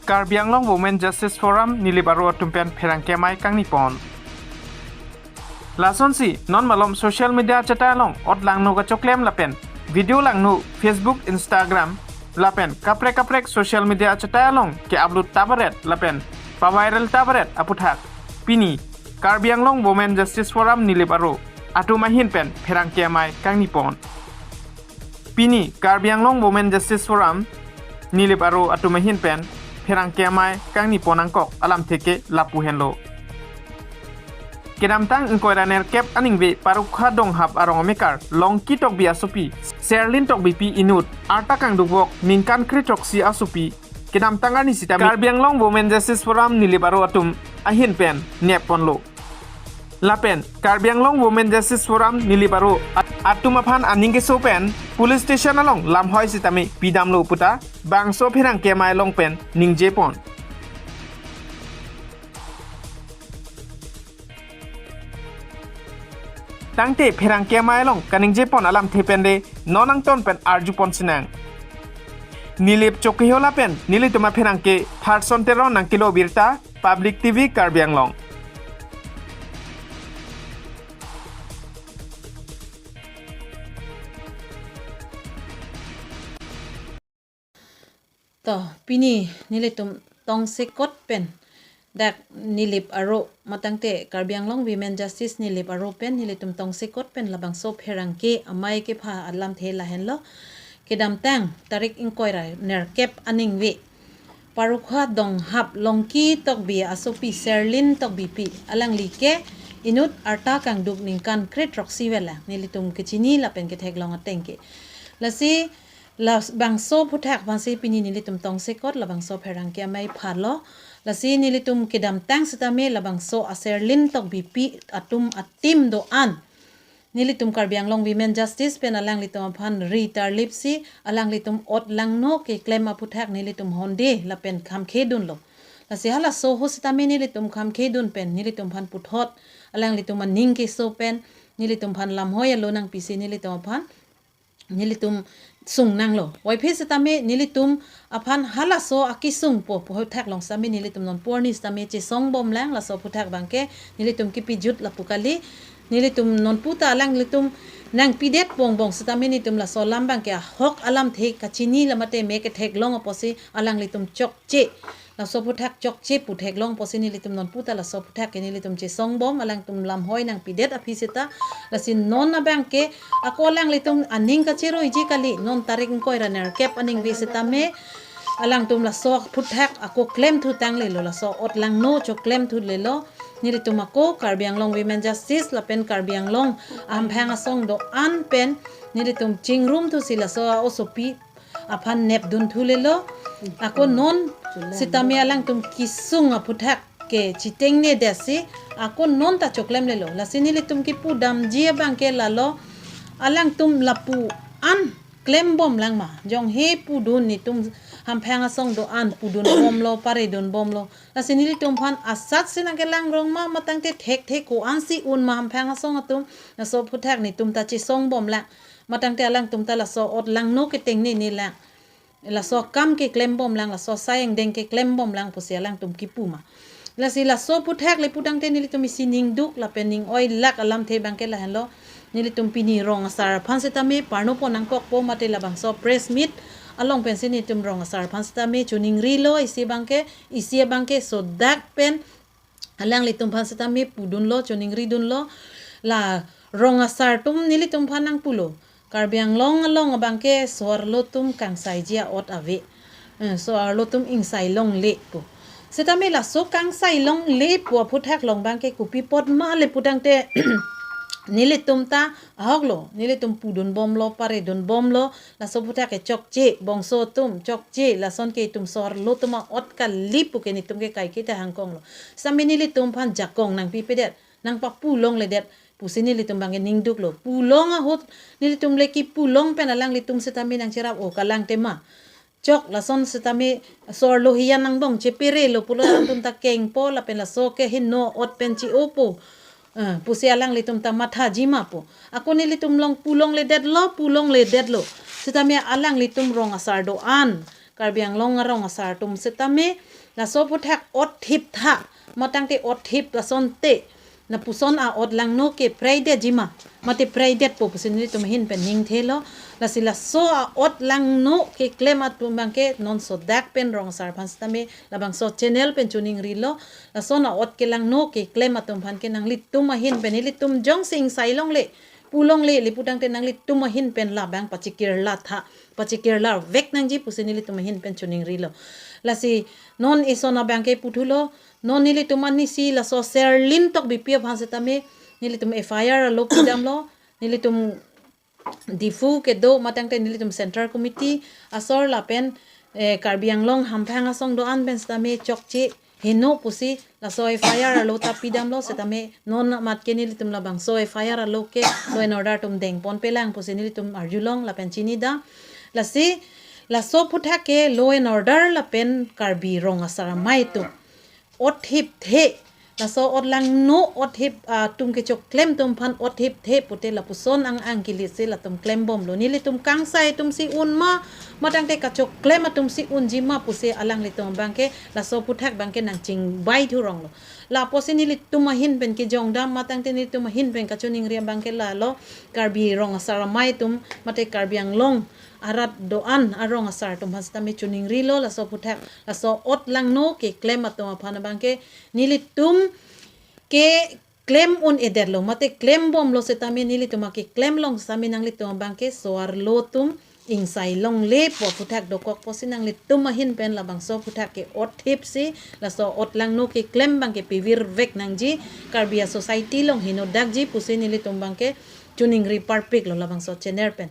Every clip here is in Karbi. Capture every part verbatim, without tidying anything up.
Karbi Anglong Women Justice Forum Nilip Aro atum pen pherangke amei kangni pon. Lasonsi non malom social media achetai along ot langno kachoklem lapen video langno Facebook, Instagram lapen kaprek kaprek social media achetai along ke-upload tabaret lapen pa-viral tabaret aputhak pini Karbi Anglong Women Justice Forum Nilip Aro atum ahin pen pherangke amei kangni pon. Pini Karbi Anglong Women Justice Forum Nilip Aro atum ahin pen pherangke amei kangni pon angkok alamthe ke lapu henlo. Kedamtang ingkoi ra nerkep aningve Parokha Donghap arong amekar Longki Tokbi asopi Serlin Tokbipi inut arta kangdukvok ningkan kre throksi asopi kedamtang arni sitame Karbi Anglong Women Justice Forum Nilip Aro atum ahin pen nep ponlo. Lapen Karbi Anglong Women Justice Forum Nilip Aro at-, atum aphan aning keso pen police station along lamhoi sitame pidamlo puta bangso pherangke amei along pen ningje pon. Tangte pherangke amei along kaningje pon alamthe pen de non angton pen arju pon sinang. Nilip Chokihola pen nelitum apherangke Tharson Teron nangkelo birta, Public T V Karbi Anglong. To, pini nelitum tongsekot pen dak Nilip Aro, matangte Karbi Anglong Women Justice Nilip Aro pen nelitum tongsekot pen labangso pherangke amei kepha alamthe lahenlo. Kedamtang tarik ingkoi ra nerkep aningve Parokha Donghap Longki Tokbi asopi Serlin Tokbipi alangli ke inut arta kangduk ningkan kre throksi vel lang, nelitum kechini lapen ketheklong ateng ke. Lasi labangso aphuthak aphansi pini nelitum tongsekot labangso pherangke amei phalo. Lasi nelitum kedamtang sitame labangso a-Serlin Tokbipi atum a-team do-an nelitum Karbi Anglong Women Justice pen alanglitum aphan ri tarlipsi alanglitum ot langno keklem aphuthak nelitum honde lapen khamkhe dunlo. Lasi halaso ahut sitame nelitum khamkhe dun pen nelitum aphan puthot alanglitum aning keso pen nelitum aphan lamhoi alo nangpisi nelitum aphan nelitum sung nanglo. Waiphe sitame nelitum aphan halaso akesung po aphuthak along sitame nelitum non porni sitame chesong bom lang, laso aphuthak abangke nelitum kipijut lapu kali. Nelitum nonputa alanglitum nangpidet bongbong sitame nelitum laso alam abangke ahok alamthe kachini lamate me ketheklong apotsi alanglitum chokche, laso aphuthak chokche pu theklong apotsi nelitum nonputa laso aphuthak ke nelitum chesong bom, alangtum lamhoi nangpidet aphi seta. Lasi non abangke ako alanglitum aning kacheroiji kali, non tarik ingkoi ra nerkep aningve sitame alangtum laso aphuthak ako klemthu tanglelo, laso ot langno choklem thulelo. Nelitum ako Karbi Anglong Women Justice lapen Karbi Anglong Hamphang Asong do-an pen nelitum chingrumthusi laso a-osopi aphan nepdun thulelo. Ako non sitame alangtum kesung aphuthak ke chitengnedetsi ako non ta choklemlelo. Lasi nelitum kipudamji abangke lalo, alangtum lapu-an klem bom lang ma. Jonghe pudun, netum Hamphang Asong do-an pudun bomlo, paredun bomlo. Lasi nelitum aphan asatsi nangkelang rong ma, matangte thekthe ko-ansi un ma Hamphang Asong atum, laso aphuthak netum ta chesong bom lang. Matangte alangtum ta laso ot langno ketengnene lang, laso akam keklem bom lang, laso asai angdeng keklem bom lang pusi alangtum kipu ma. Lasi laso aphuthak le putangte nelitum isi ningduk lapen ning-oilak alamthe abangke lahenlo. Nelitum pini rong asar aphan sitame parno pon nangkokpo mate labangso press meet along pensi nelitum rong asar aphan sitame choningrilo, isi abangke, isi abangke sodak pen alanglitum aphan sitame pudunlo, choningridunlo. La rong asar atum nelitum aphan nangpulo, Karbi Anglong along abangke so-arlo atum kangsaiji a-ot ave. Eh, so-arlo atum ingsai longle pu. Sitame laso kangsai longle pu aphuthak along abangke kopi apot ma le putangte nelitum ta ahoklo, nelitum pudun bomlo, paredun bomlo, laso aphuthak ke chokche, bongso atum chokche, lason ke itum so-arlo atum a-ot kali pu ke netum ke kaike ta hangkonglo. Sitame nelitum aphan jakong nangpipedet, nangpapu longledet pusi nelitum abangke ningduklo. Pu long ahut nelitum le kipu long pen alanglitum sitame nangcherap, o kalang tema. Chok lason sitame so-arlo hiyan angbong cheperelo pulo, alangtum ta kengpo lapen laso ke heno ot pen che-opo. Eh, pusi alanglitum ta mathaji ma pu. Ako nelitum along pu longledetlo, pu longledetlo. Sitame alanglitum rong asar do-an, Karbi Anglong arong asar atum sitame Laso aphuthak othip tha, matangte othip asonte, lapuson a-ot langno ke preidetji ma, mate preidetpo pusi nelitum ahin pen ningthelo. Lasi laso a-ot langno keklem atum abangke non sodak pen rong asar aphan sitame labangso channel pen choningrilo. Lason a-ot kelangno keklem atum aphan ke nanglitum ahin pen, nelitum jongsi ingsai longle, pu longle, lapu tangte nanglitum ahin pen labang pachikirla tha, pachikirlarvek nangji pusi nelitum ahin pen choningrilo. Lasi non ison abangke puthulo, non nelitum anisi laso Serlin Tokbipi aphan sitame nelitum F I R alo pidamlo, nelitum Diphu kedo matangte nelitum Central Committee asor lapen, eh, Karbi Anglong hamphang asong do-an pen sitame chokche heno pusi laso F I R alo ta pidamlo, sitame non amat ke nelitum labangso F I R alo ke law and order atum dengponpelang pusi nelitum arjulong lapen chinidam. Lasi laso aphuthak ke law and order lapen Karbi rong asar amei atum othip the, laso ot langno othip, ah, atum kechoklem atum aphan othip the pute lapuson ang ang kilit si latum klembomlo. Nelitum kangsai atum si un ma, matangte kachoklem atum si unji ma pusi alanglitum abangke laso aphuthak abangke nangchingbai thuronglo. Lapusi nelitum ahin pen kejongdam matangte nelitum ahin pen kachoningri abangke lalo, Karbi rong asar amei atum mate Karbi Anglong arat do-an arong asar atum aphan sitame choningrilo laso aphuthak, laso ot langno keklem atum aphan abangke nelitum keklem un-edetlo mate klembomlo sitame nelitum akeklem along sitame nanglitum abangke so-arlo atum ingsai longlepo aphuthak dokokpo si nanglitum ahin pen labangso aphuthak ke othip si laso ot langno keklem abangke pivirvek nangji, Karbi a-society along henodakji pusi nelitum abangke choningri parpiklo labangso channel pen.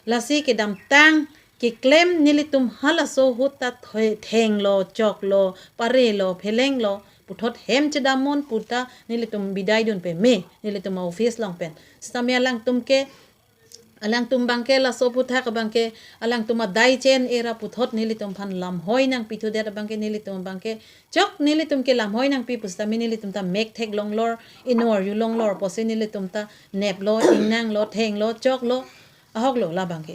Lasi kedamtang keklem nelitum halaso ahut ta thoi-, thenglo, choklo, parelo, phelenglo, puthot hem chedam non puta nelitum bidaidun peme, nelitum office along pen. Sitame alangtum ke, alangtum abangke laso aphuthak abangke, alangtum adai chen era puthot nelitum aphan lamhoi nangpithudet abangke nelitum abangke chok nelitum ke lamhoi nangpi pusitame nelitum ta mek theklonglor, inor yulonglor pusi nelitum ta neplo, ingnanglo, thenglo, choklo, ahoklo labangke.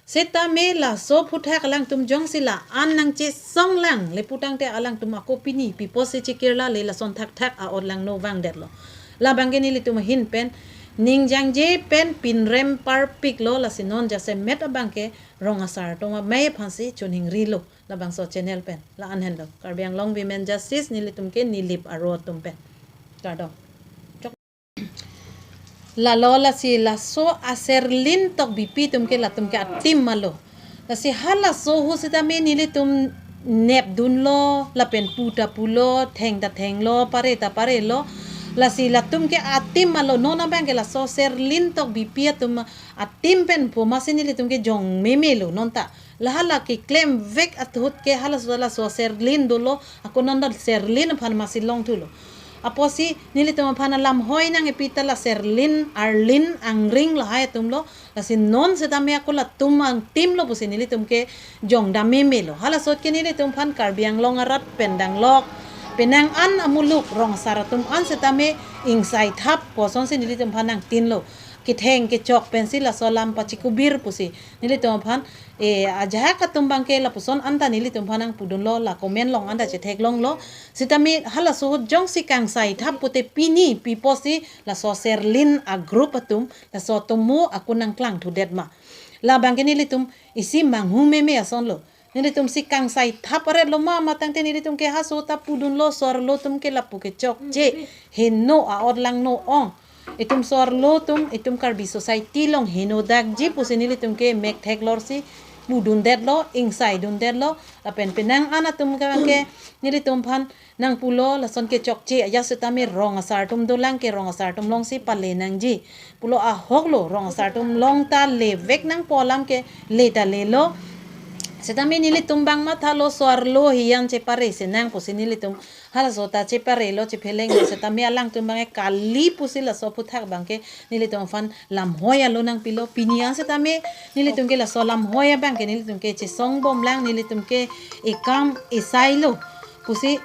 Sitame laso aphuthak alangtum jongsi la-an nangchesonglang lapu tangte alangtum ako pini pi pusi chikirla le lason thakthak a-ot langno vangdetlo. Labangke nelitum ahin pen ningjangje pen pinrem parpiklo, lasi non jasemet abangke rong asar atum amei aphan si choningrilo labangso channel pen. La-an henlo. Karbi Anglong Women Justice nelitum ke Nilip aro atum pen. Kardom. Lalo lasi laso a-Serlin Tokbipi atum ke latum ke a-team malo. Lasi halaso ahut sitame nelitum nepdunlo, lapen pu ta pulo, theng ta thenglo, pare ta parelo. Lasi latum ke a-team malo, non abangke laso Serlin Tokbipi atum a-team pen pu masi nelitum ke jong memelo non ta. La hala keklemvek ahut ke halaso laso Serlin dolo, ako non ta Serlin aphan masi longthulo. Apotsi nelitum aphan alamhoi nangkepi ta la Serlin, Arlin, Angring lahai atumlo, lasi non sitame ako latum a-team lo pusi nelitum ke jongdam memelo. Halaso ahut ke nelitum aphan Karbi Anglong arat pen danglok, penang an amuluk rong asar atum an sitame ingsai thap pu asonsi nelitum aphan nangtinlo. Ketheng kechok pensi laso alam pachikubir pusi nelitum aphan, eh, ajahak atum abangke lapuson anta nelitum aphan nangpudunlo, la comment along anta chetheklonglo. Sitame halaso ahut jongsi kangsai thap pute pini pi pusi laso Serlin a-group atum, laso atum mo ako nangklangthudet ma. Labangke nelitum isi manghu meme asonlo. Nelitum si kangsai thap aretlo ma, matangte nelitum ke halaso ta pudunlo, so-arlo atum ke lapu ke chokche heno a-ot langno ong. Itum so-arlo atum, itum Karbi society along henodakji pusi nelitum ke mek theklor si pudundetlo, ingsaidundetlo, lapen penang an atum ke abangke nelitum aphan nangpulo, lason ke chokche ajat sitame rong asar atum dolang ke rong asar atum alongsi pale nangji pulo, ahoklo, rong asar atum along ta levek nangpo alam ke le ta lelo. Sitame nelitum abang mathalo, so-arlo hiyan chepare senang pusi nelitum halaso ta cheparelo, chephelenglo, sitame alangtum abangke kali pusi laso aphuthak abangke nelitum aphan lamhoi alo nangpilo. Pini an sitame nelitum ke laso lamhoi abangke nelitum ke chesongbomlang, nelitum ke ekam esailo pusi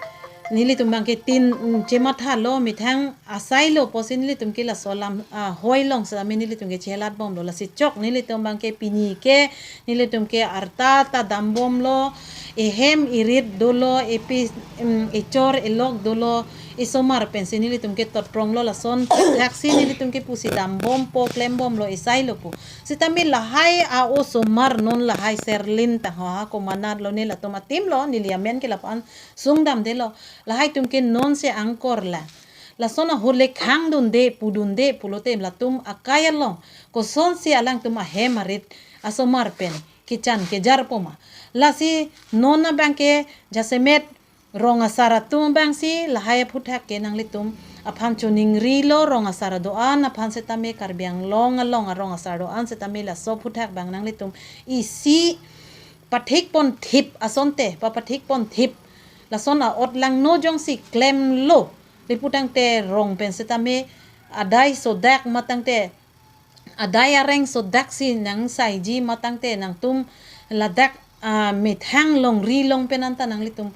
nelitum abangke tin, mm, chemathalo, methang asai lo pusi nelitum ke laso alam, ah, hoi along setame nelitum ke chelat bomlo. Lasi chok nelitum abangke pini ke nelitum ke arta ta dambomlo, ehem erit dolo, epi, mm, echor elok dolo, esomar pensi nelitum ke totpronglo. Lason thaksi nelitum ke pusi dambompo, klembomlo, esai lo pu. Setame lahai a-osomar non lahai Serlin tangho ha komanat lo, ne latum atim lo, neli amen ke lapu-an sungdamdelo. Lahai atum ke nonsi angkor la. Lason ahut le khangdunde, pudunde pulote latum akai along kosonsi alangtum ahem arit asomar pen kechan kejarpo ma. Lasi non abangke jasemet rong asar atum abangsi lahai aphuthak ke nanglitum aphan choningrilo, rong asar do-an aphan setame, Karbi Anglong along arong asar do-an setame laso aphuthak abang nanglitum isi pathikponthip asonte, papathikponthip. Lason a-ot langno jongsi klemlo, lapu tangte rong pen setame adai sodak ma tangte adai areng sodaksi nangsaiji ma tangte nangtum ladak, ah, methang longri along pen anta nanglitum,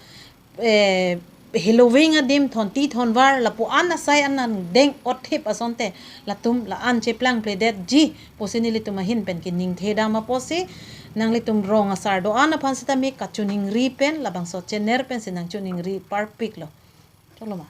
eh, heloving adim thonti thonvar lapu-an asai an nangdeng otthip asonte latum la-an cheplangpledetji pusi nelitum ahin pen keningthedam apotsi nanglitum rong asar do-an aphan setame kachiningri pen labangso channel pensi nangchiningri parpiklo. Choklo ma?